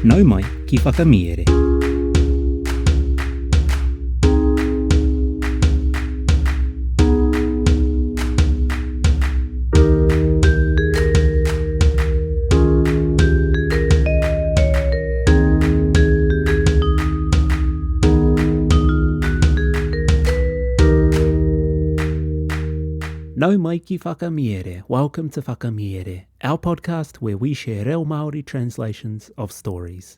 Nau mai ki Whakamiere. Nau mai ki Whakamiere. Welcome to Whakamiere, our podcast where we share reo Māori translations of stories.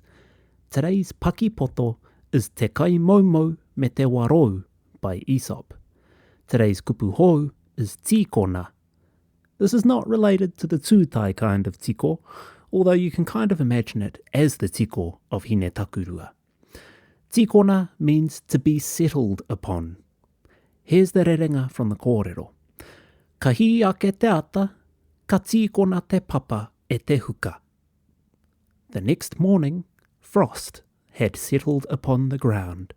Today's paki poto is Te Kai Moumou me te Warou by Aesop. Today's kupu hou is tīkona. This is not related to the tūtai kind of tiko, although you can kind of imagine it as the tiko of Hine Takurua. Tīkona means to be settled upon. Here's the rerenga from the kōrero. Ka hī ake te ata, ka tīkona te papa e te huka. The next morning, frost had settled upon the ground.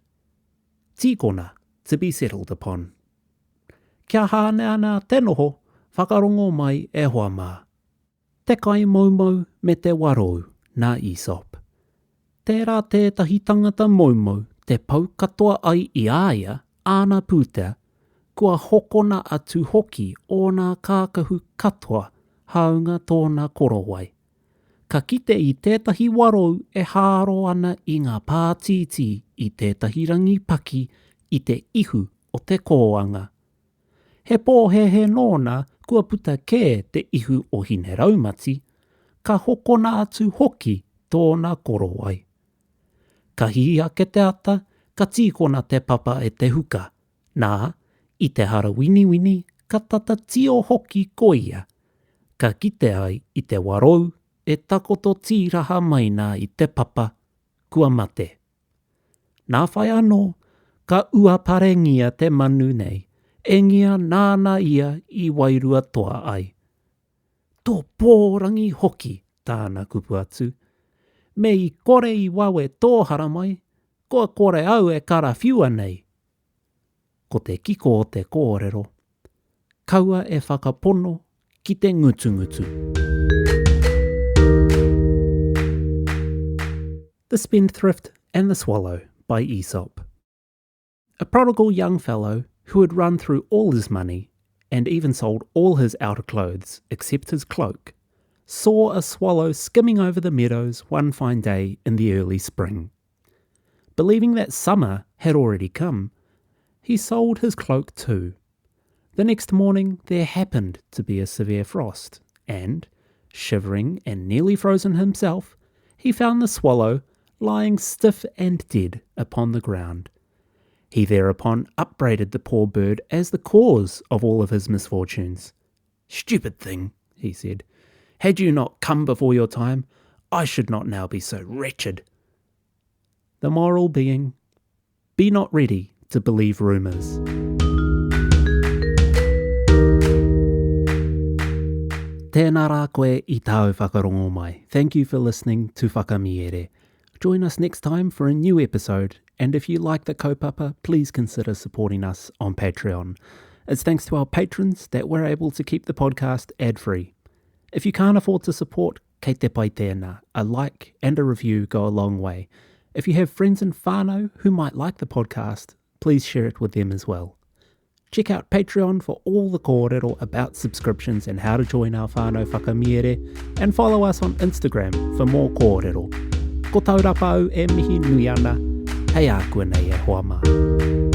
Tīkona, to be settled upon. Kia hāneanea te noho, whakarongo mai e hoa mā. Te kai moumou me te warou, nā Aesop. Tērā tētahi tangata moumou te pau katoa ai i a ia āna pūtea, kua hokona atu hoki ōna kākahu katoa hāunga tōna korowai. Ka kite i tētahi warou e hāro ana i ngā pātītī i tētahi rangi paki i te ihu o te kōanga. He pōhēhē nōna kua puta kē te ihu o Hineraumati, ka hokona atu hoki tōna korowai. Ka hī ake te ata, ka tīkona te papa e te huka, nā, i te harawiniwini ka tata tio hoki ko ia, ka kite ai i te warou e takoto tīraha mai nā i te papa, kua mate. Nā whai anō, ka uaparengia te manu nei, engia nāna ia i wairua toa ai. Tō pōrangi hoki, tāna kupu atu. Me i kore i wawe tō haramai, kua kore au e karawhiua nei. Ko te kiko o te kōrero, kaua e whakapono ki te ngutungutu. The Spendthrift and the Swallow by Aesop. A prodigal young fellow who had run through all his money and even sold all his outer clothes except his cloak, saw a swallow skimming over the meadows one fine day in the early spring. Believing that summer had already come, he sold his cloak too. The next morning there happened to be a severe frost, and, shivering and nearly frozen himself, he found the swallow lying stiff and dead upon the ground. He thereupon upbraided the poor bird as the cause of all of his misfortunes. Stupid thing, he said, had you not come before your time, I should not now be so wretched. The moral being, be not ready to believe rumours. Tēnā rā koe i tāu whakarongo mai. Thank you for listening to Whakamiere. Join us next time for a new episode, and if you like the kaupapa, please consider supporting us on Patreon. It's thanks to our patrons that we're able to keep the podcast ad-free. If you can't afford to support, kei te pai tēnā. A like and a review go a long way. If you have friends and whānau who might like the podcast, please share it with them as well. Check out Patreon for all the kōrero about subscriptions and how to join our whānau whakamiere, and follow us on Instagram for more kōrero. Ko Taurapa au e mihi nui ana, hei ākuanei e hoa mā.